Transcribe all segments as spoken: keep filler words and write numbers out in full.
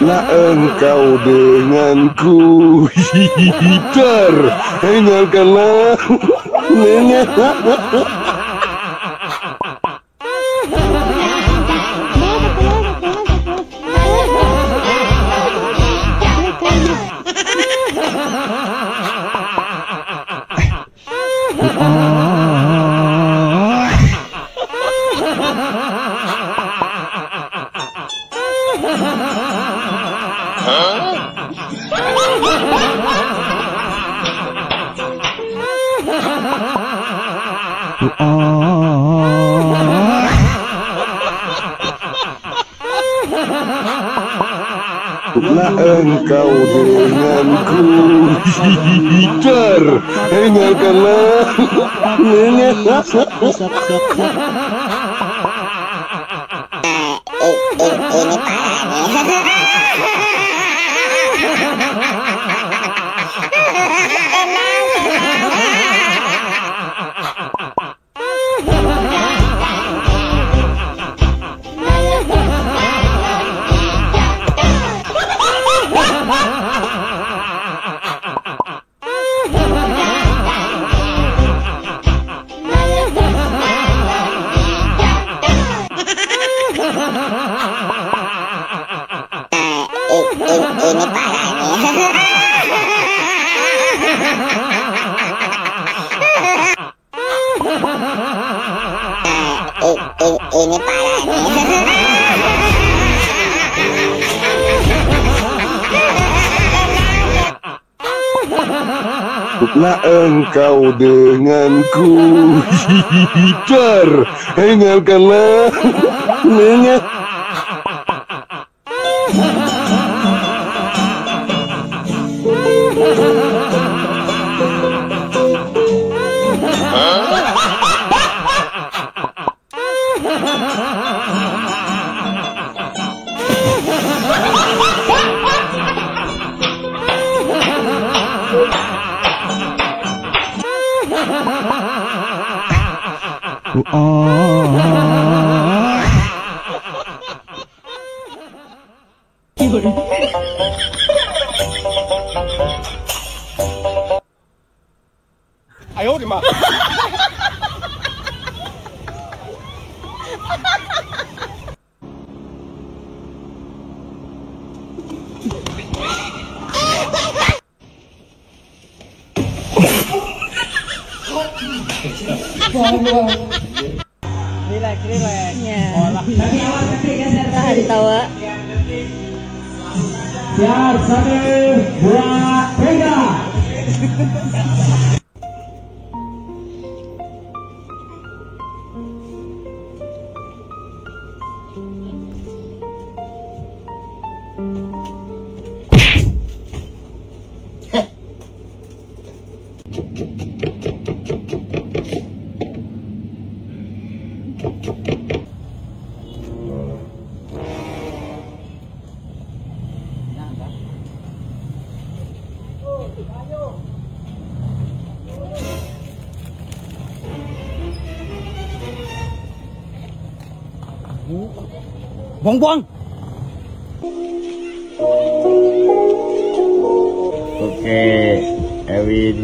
Nah, engkau denganku. Ter, hingarkanlah. Nah, engkau denganku. Ter, hingarkanlah. Siap, siap, siap. Eh, eh, ini parah nih. Eh, eh, ini parah nih. Eh, eh, ini parah nih. Nah, engkau denganku. Ter, hingarkanlah. Nengah. Relax, relax. Ya. Tahan tawa. Siap, satu, dua, tiga. Buang-buang. Oke, Ewin.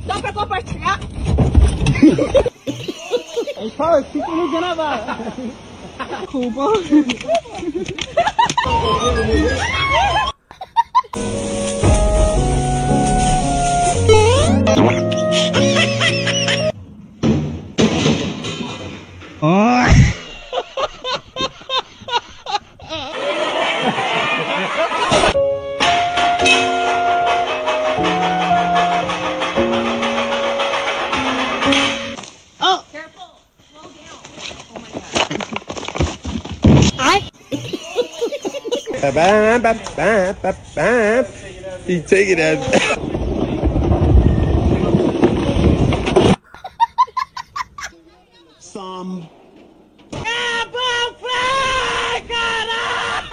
Dapat apa, Cak? Eh, Paul, situ lu kenapa? Kumpul. Bam, bam, bam, bam, bam. He take it as some. Abang Frank, kalah!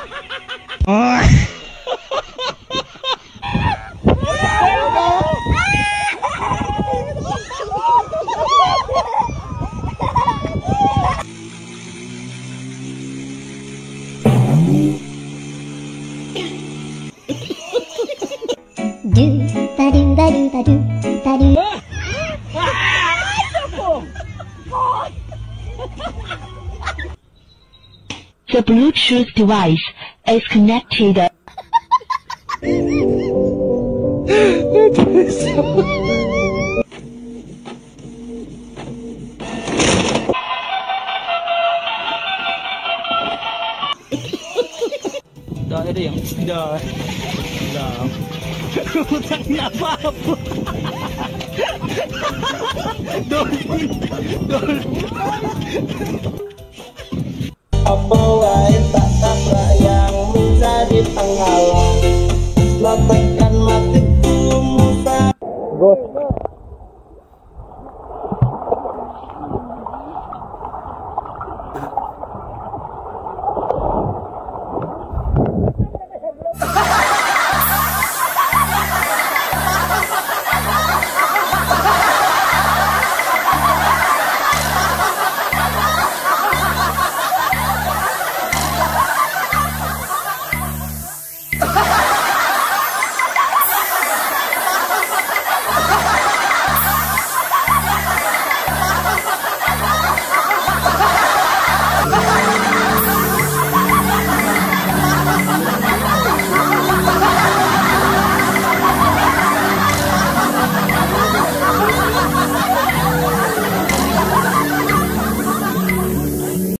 Do, ba do, ba do, ba do, ba do. The Bluetooth device is connected. Dah ada yang dah. Dah. Aku tak ingat apa-apa. Dol. Dol. Apa